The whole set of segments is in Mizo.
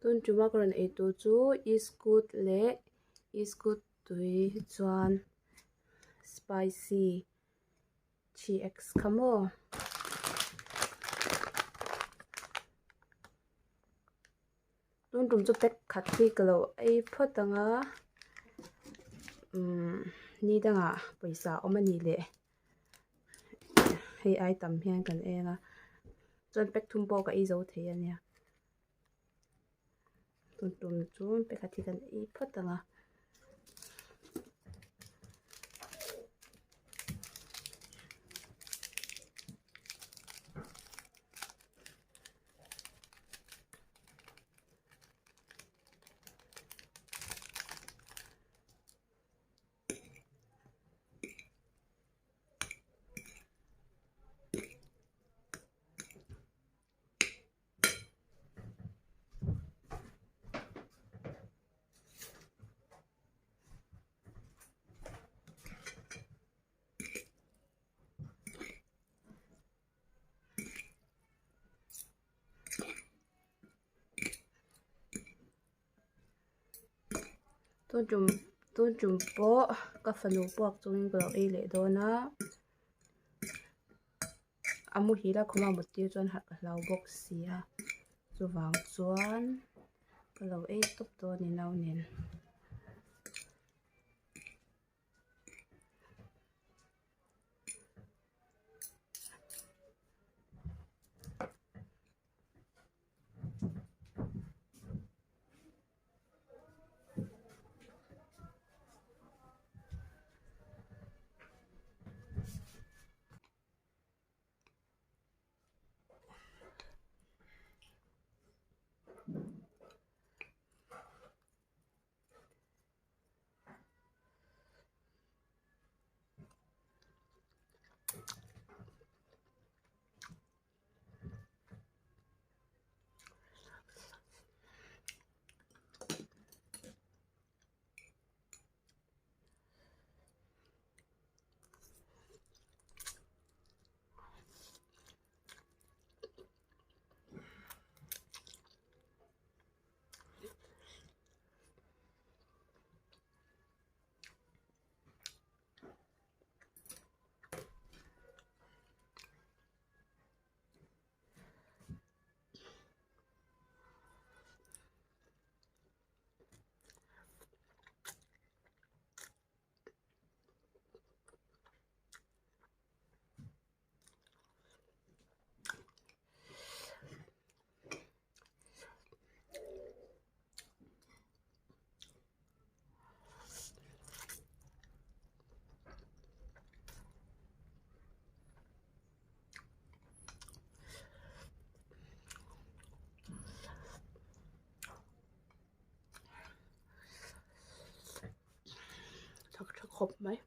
Tun tuma ka rawn ei tur chu iskut leh iskut tui chuan spicy 3x kha maw. Tun tum chu pack khat hi ka lo ei phawt ang a umm ni dangah pawisa a awm a nih leh hei ai tam hian kan en a chuan pack thum pawh ka ei zo thei a nia tun tum chu pack khat hi kan ei phawt ang a. Tun tum tun tum pawh ka fanu puak chungin ka lo ei leh dawn a a muhil a khawma mut tir chuan harh ka hlau bawk si a chuvang chuan ka lo ei tawp dawn a ni nau nen. Thak tha khawp mai.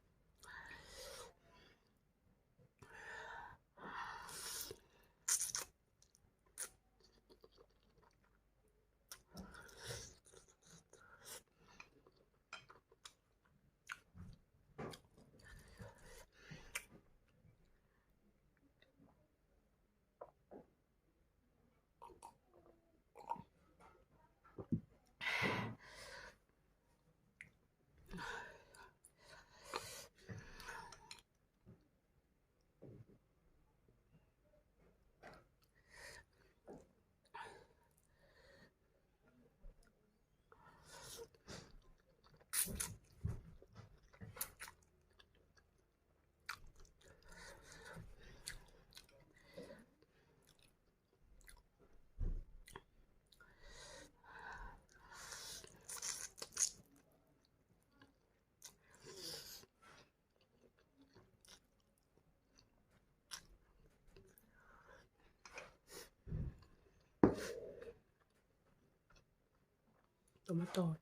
Tomato.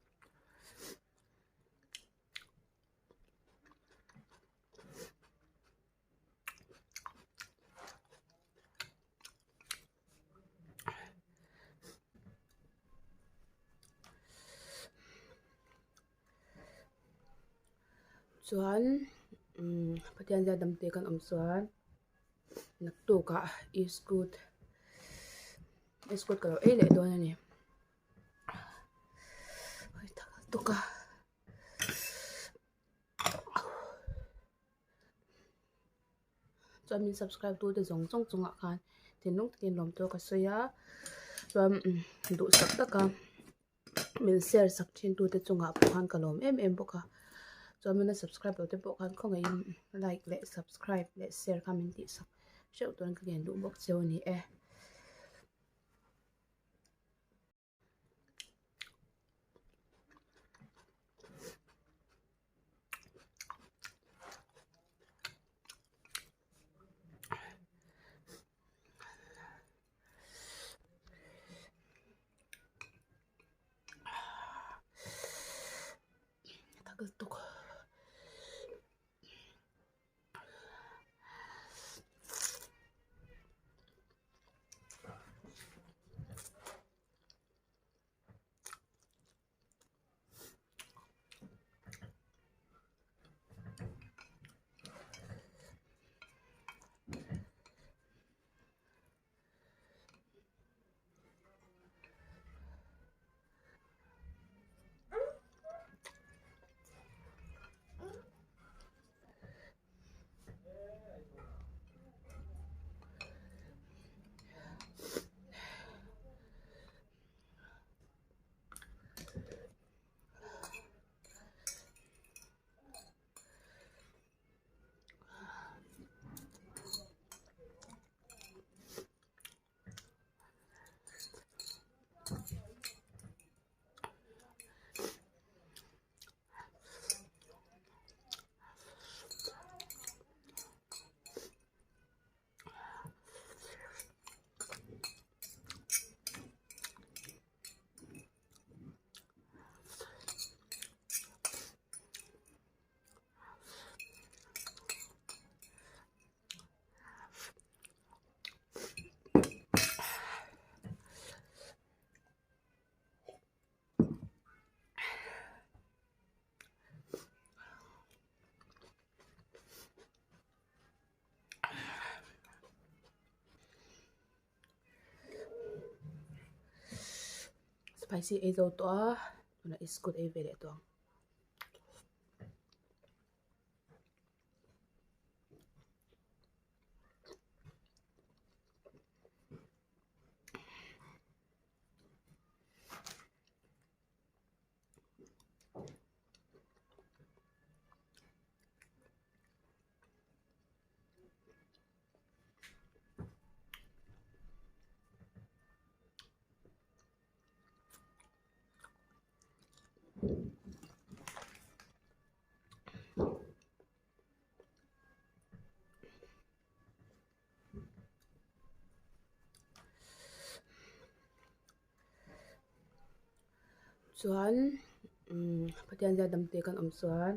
Chuan umm Pathian zia dam te kan awm chuan naktukah iskut iskut ka lo ei leh dawn a ni. lutuk a. Chuan min subscribe tu te zawng zawng chungah khan thinlung takin lawm tawk a sawi a chuan duhsak taka min share sak thin tu te chungah pawh khan ka lawm em em bawk a chuan min la subscribe loh te pawh khan khawngaihin like leh subscribe leh share kha min tih sak hreuh turin ka ngen duh bawk cheu a ni e. Spicy ei zo tawh a tunah iskut ei ve leh tawh ang. Chuan umm Pathian zia damte kan awm chuan.